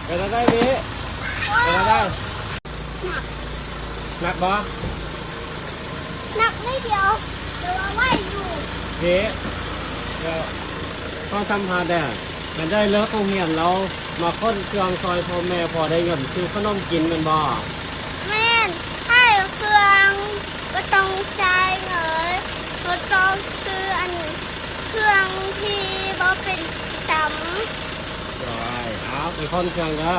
ເປັນຈັ່ງໃດເວ? ເປັນຈັ່ງໃດ? ໜັກ ໜັກບໍ່? ໜັກໜ້ອຍດຽວ ແຕ່ວ່າໄຫວຢູ່. ເວ ດຽວ ຂໍສຳພາດແດ່. ແມ່ນໄດ້ເລີກໂຮງຮຽນແລ້ວ ມາຂົນເຄື່ອງຊ່ອຍພໍ່ແມ່ພໍໄດ້ເງິນຊື້ຂະໜົມກິນແມ່ນບໍ່? ແມ່ນ ຂາຍເຄື່ອງ ບໍ່ຕ້ອງຈ່າຍເງິນ ບໍ່ຕ້ອງຊື້ອັນ ເຄື່ອງທີ່ບໍ່ເປັນປະຈຳ. ໂດຍ ເອົາ ໄປຂົນເຄື່ອງເດີ.